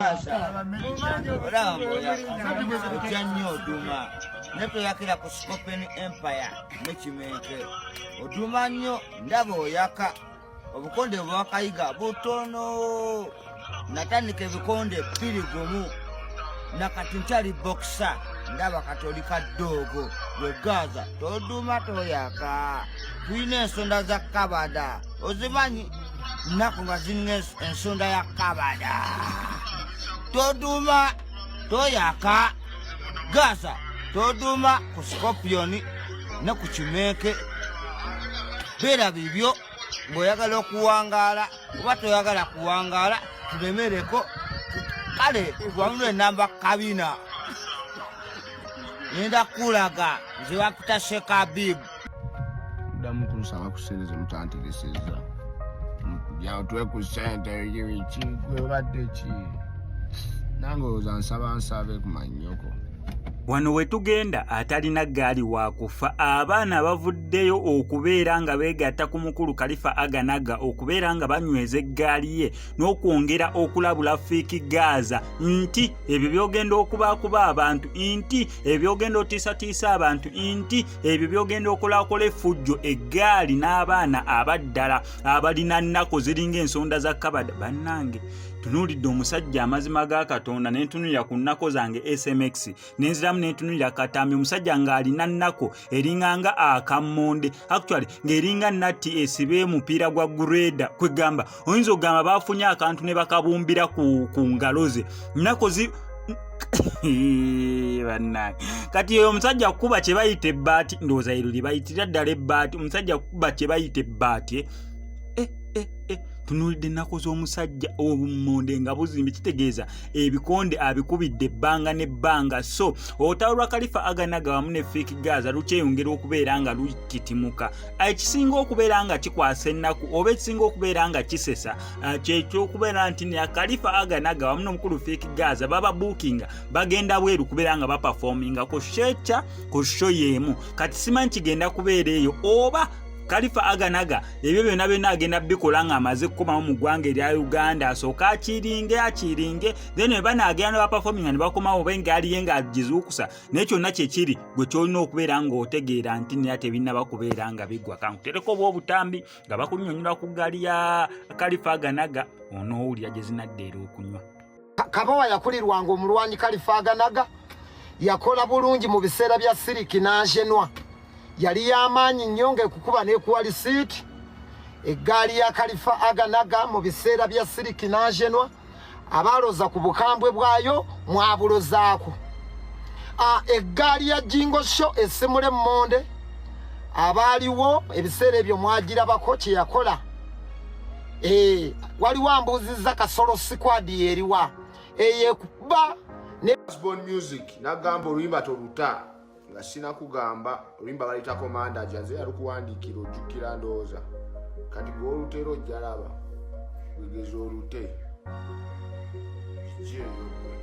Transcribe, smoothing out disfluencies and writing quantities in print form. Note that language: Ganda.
Gaza olaba ngaoyaka, ojja nnyo oduma, ne toyakira ku Scorpion Empire ne Kimenke. Oduma nnyo, ndaba oyaka. Obukonde bwakayiga butono. Natandika ebikonde 2 1, nakati nkyali boxer. Ndaba kati oli kaddoogo gwe Gaza, toduma, toyaka. Tulina ensonda za kabada, ozimanyi? Nnaku nga ziringa ensonda ya kabada. Toduma, toyaka. Gaza, toduma ku Scorpion ne ku Kimenke. Beera bibyo ng'oyagala okuwangaala oba toyagala kuwangaala, tulemereko. Kale tuwanule enamba kabina, ngenda kulaga nze bakuta Shekabibu. Ddamu kunsaba ku ssente zemutanteresezza byatwe ku ssente. Biki gwe obadde ki nange? Olowooza nsaba nsabe ku mannyoko. Wano we tugenda, atalina ggaali waakufa. Abaana bavuddeyo okubeera nga beegatta ku mukulu Kalifa Aganaga okubeera nga banyweza eggaali ye n'okwongera okulabula Fik Gaza nti ebyo by'ogenda okubaakuba abantu, nti ebyo by'ogenda otiisatiisa abantu, nti ebyo by'ogenda okolakola effujjo, eggaali n'abaana abaddala abalina nnaku ziringa ensonda za kabada. Bannange, tunuulidde omusajja, amazima ga Katonda, ne ntunulira ku nnako zange SMX, nenziramu nentunulira katambi, omusajja ng'alina nnako eringanga akammonde, actually ng'eringa natti esibe omupiira gwa greda. Kwegamba oyinza okugamba bafunye akantu ne bakabumbira ku ngalo ze nnako zi. Bannange, kati oyo omusajja kukuba kye bayita ebbaati, ndowooza eryo lye bayitirira ddala ebbaati. Omusajja kukuba kye bayita ebbaati. Eh, eh, eh. Tunuulidde ennaku z'omusajja, obummonde nga buzimbi, kitegeeza ebikonde abikubidde ebbanga n'ebbanga. So olutalo lwa Kalifa Aganaga wamu ne Fik Gaza lukyeyongera okubeera nga lutitimuka. Ekisinga okubeera nga kikwasa ennaku oba ekisinga okubeera nga kisesa kyekyokubeera nti ne Kalifa Aganaga wamu n'omukulu Fik Gaza baba bookinga bagenda bweru kubeera nga baperforminga ku shecha ku show y'emu. Kati simanyi kigenda kubeera eyo oba Kalifa Aganaga ebyo byonna byonna agenda bikola ng'amaze kukomawo mu ggwanga erya Uganda, asooke akiringe akiringe, then we banaagenda ne baperforminga ne bakomawo, oba engaali ye ng'agizuukusa. Naye kyonna kyekiri gwe kyolina okubeera ng'otegeera nti nera tebinnaba kubeera nga biggwa. Kankutereko oba obutambi nga bakunnyonnyola ku ggaali ya Kalifa Aganaga, onoowulira gye zinadda era okunywa. Kabawa yakulirwanga omulwanyi Kalifa Aganaga. Yakola bulungi mu biseera bya siriki n'anjenwa, yali y'amaanyi nnyo ng'ekukuba n'ekuwa lisiiti. Eggaali ya Kalifa Aganaga mu biseera bya siriki n'anjenwa, abaloza ku bukambwe bwayo mwabulozaako. Eggaali ya Jingo Sho esimula emmonde, abaaliwo ebiseera ebyo mwagirabako kye yakola. Waliwo ambuuzizza Kasolo Squad yeriwa eyekuba ne Born Music nagamba oluyimba toluta nga sinakugamba. Oluyimba balita Komanda janze yalukuwandiikira, ojjukira? Ndowooza kati gwe olutera ojjalaba gwegeza olute. Kijjeeyo gwe.